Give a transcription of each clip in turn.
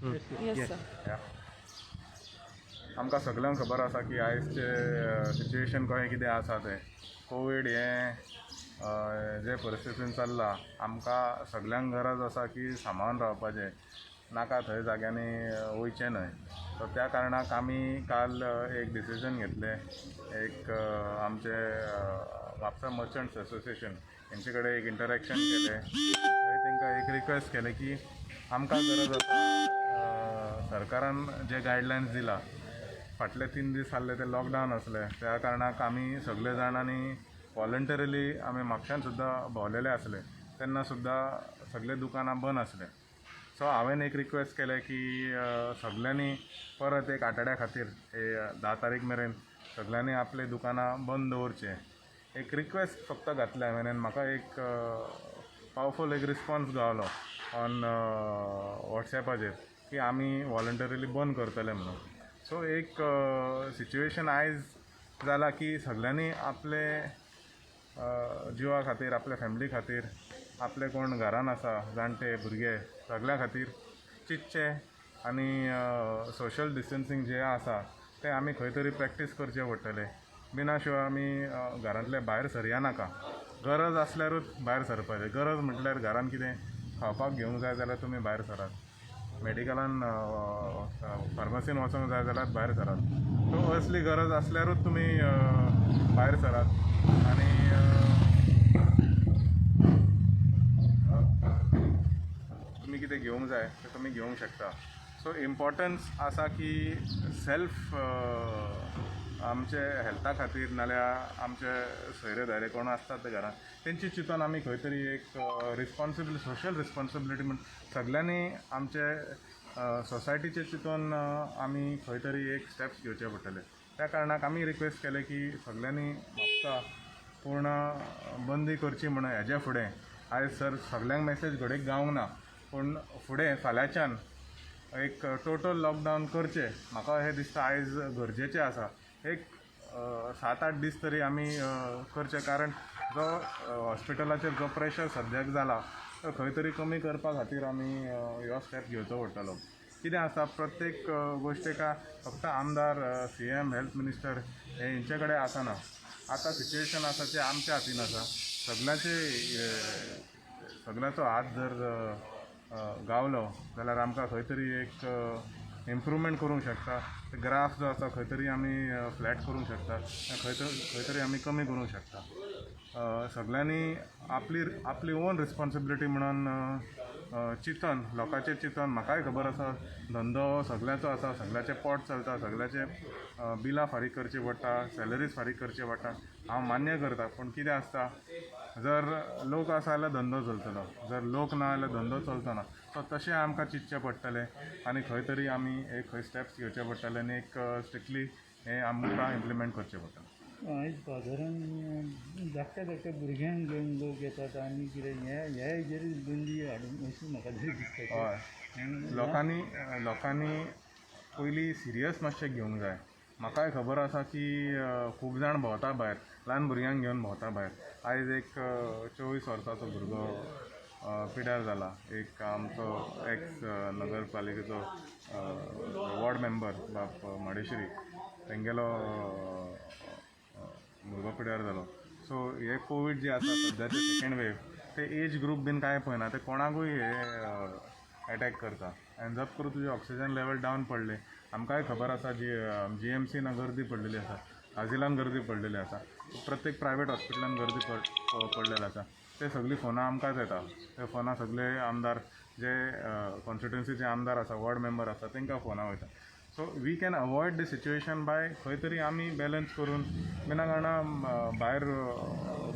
Yes sir. आमकां सगल्यांक खबर आसा की आयजचें सिच्युएशन कशें कितें आसा तें. कोवीड हें जे परिस्थितीन चल्लां, आमकां सगल्यांक गरज आसा की सांबाळून रावपाचें, नाका थंय जाग्यांनी वयचें न्हय. सो त्या कारणाक आमी काल एक डिसिजन घेतलें. एक आमचे म्हापसा मर्चंट्स एसोसिएशन हेंचे कडेन एक इंटरेक्शन केलें. थंय तांकां एक रिक्वेस्ट केलें की आमकां गरज आसा, सरकारान जे गायडलायन्स दिला, फाटले 3 दीस जाल्ले ते लॉकडावन आसले, त्या कारणाक आमी सगळे जाणांनी वॉलंटरिली आमी म्हापशान सुद्दां भोंवलेले आसले, तेन्ना सुद्दां सगळे दुकानां बंद आसले. सो हांवें एक रिक्वेस्ट केलें की सगल्यांनी परत एक आठवड्या खातीर, 10 तारीख मेरेन सगल्यांनी आपलीं दुकानां बंद दवरचें. एक रिक्वेस्ट फक्त घातलें हांवें आनी म्हाका एक पावरफूल एक रिस्पोन्स गावलो ऑन वॉट्सॅपाचेर की आमी वॉलंटरिली बंद करतले म्हणून. सो एक सिच्युएशन आयज जाला की सगल्यांनी आपले जिवा खातीर, आपल्या फॅमिली खातीर, आपले कोण घरान आसा जाणटे, भुरगे, सगल्यां खातीर चिंतचें आनी सोशल डिस्टन्सींग जें आसा तें आमी खंय तरी प्रॅक्टीस करचें पडटलें. बिना शिवाय आमी घरांतले भायर सरया नाका. गरज आसल्यारूच भायर सरपाचें. गरज म्हटल्यार घरान कितें खावपाक घेवंक जाय जाल्यार तुमी भायर सरात, मेडिकलान, फार्मासीन वचूंक जाय जाल्यार भायर सरात. सो असली गरज आसल्यारूच तुमी भायर सरात आनी तुमी कितें घेवंक जाय तें तुमी घेवंक शकता. सो इम्पॉर्टन्स आसा की सेल्फ आमचे हेल्था खातीर नाल्यार आमचे सोयरे धायरे कोण आसतात ते घरान, तेंची चिंतून आमी खंय तरी एक रिस्पॉन्सिबिलिटी, सोशल रिस्पॉन्सिबिलिटी म्हण सगल्यांनी आमचे सोसायटीचे चिंतून आमी खंय तरी एक स्टेप्स घेवचे पडटले. त्या कारणाक आमी रिक्वेस्ट केलें की सगल्यांनी म्हापसा पूर्ण बंदी करची म्हणून. हेज्या फुडें आयज सर सगल्यांक मॅसेज घडये गावंक ना, पूण फुडें फाल्यांच्यान एक टोटल लॉकडावन करचें म्हाका अशें दिसता. आयज गरजेचें आसा, एक 7-8 दीस तरी आमी करचें, कारण जो हॉस्पिटलाचेर जो प्रेशर सद्याक जाला तो खंय तरी कमी करपा खातीर आमी हो स्टेप घेवचो पडटलो. कितें आसा, प्रत्येक गोश्ट एका फक्त आमदार, सीएम, हेल्थ मिनिस्टर हे हेंचे कडेन आसना. आतां सिच्युएशन आसा तें आमच्या हातीन आसा. सगल्यांचे सगल्यांचो हात जर गावलो जाल्यार आमकां खंय तरी एक इम्प्रूवमेंट करूंक शकता. ग्राफ जो आसा खंय तरी आमी फ्लॅट करूंक शकता, खंय तरी आमी कमी करूंक शकता. सगल्यांनी आपली आपली ओन रिस्पोन्सिबिलिटी म्हणून चिंतन, लोकांचें चिंतन. म्हाकाय खबर आसा, धंदो सगल्यांचो आसा, सगल्यांचें पोट चलता, सगल्यांचें बिलां फारीक करचीं पडटा, सॅलरीज फारीक करची पडटा, हांव मान्य करता. पूण कितें आसता, जर लोक आसा जाल्यार धंदो चलतलो, जर लोक ना जाल्यार धंदो चलचो ना. सो तशें आमकां चिंतचें पडटलें आनी खंय तरी आमी एक खंय स्टेप्स घेवचे पडटले आनी एक स्ट्रिक्टली हें आमकां इम्प्लिमेंट करचें पडटलें. आयज बाजारान धाकट्या धाकट्या भुरग्यांक घेवन लोक येतात आनी कितें हें, ह्या हेजेर बंदी हाडून अशें म्हाका तरी दिसता. हय, लोकांनी लोकांनी पयलीं सिरियस मातशें घेवंक जाय. म्हाकाय खबर आसा की खूब जाण भोंवता भायर, ल्हान भुरग्यांक घेवन भोंवता भायर. आयज एक 24 वर्साचो भुरगो पिड्यार जाला. एक आमचो एक्स नगरपालिकेचो वॉर्ड मेंबर बाब माडेश्री, तेंगेलो भुरगो पिड्यार जालो. सो हे कोवीड जे आसा सद्याचे सेकेंड वेव, ते एज ग्रूप बीन कांय पळयना, ते कोणाकूय हे एटॅक करता आनी जप करून तुजें ऑक्सिजन लेवल डावन पडलें. आमकांय खबर आसा, जी जीएमसीन गर्दी पडलेली आसा, आजिलान गर्दी पडलेली आसा, प्रत्येक प्रायवेट हॉस्पिटलान गर्दी पडलेली आसा. ते सगळीं फोनां आमकांच येता. ते फोनां सगळे आमदार जे कॉन्स्टिट्युन्सीचे आमदार आसा, वॉर्ड मेंबर आसा, तांकां फोनां वयता. So we can avoid the situation by खंय तरी आमी बॅलन्स करून. विना कारणां भायर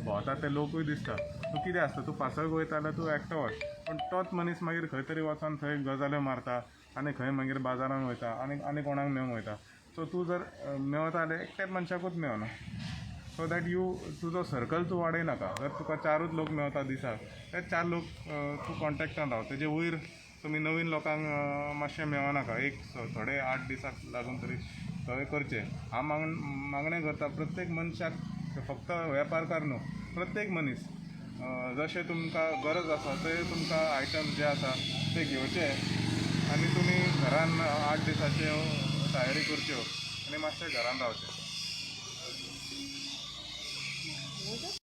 भोंवता ते लोकूय दिसता. तूं कितें आसता, तूं पासयेक वयता जाल्यार तूं एकटो वच, पूण तोच मनीस मागीर खंय तरी वचोन थंय गजाल्यो मारता आनी खंय मागीर बाजारान वयता आनी आनी कोणाक मेळूंक वयता. सो तूं जर मेवता जाल्यार एकट्याच मनशाकूच मेव न्हू, सो that you तुजो सर्कल तूं वाडयनाका. जर तुका चारूच लोक मेवता दिसाक, ते चार लोक तूं कॉन्टेक्टान राव. तेजे वयर तुमी नवीन लोकांक मातशें मेवनाका. एक थोडे 8 दिसाक लागून तरी थंय करचें. हांव मागणें करता प्रत्येक मनशाक, फक्त वेपारकार न्हू, प्रत्येक मनीस जशें तुमकां गरज आसा ते तुमकां आयटम जे आसा ते घेवचे. आनी तुमी घरान 8 दिसाच्यो तयारी करच्यो आनी मातशें घरान रावचें.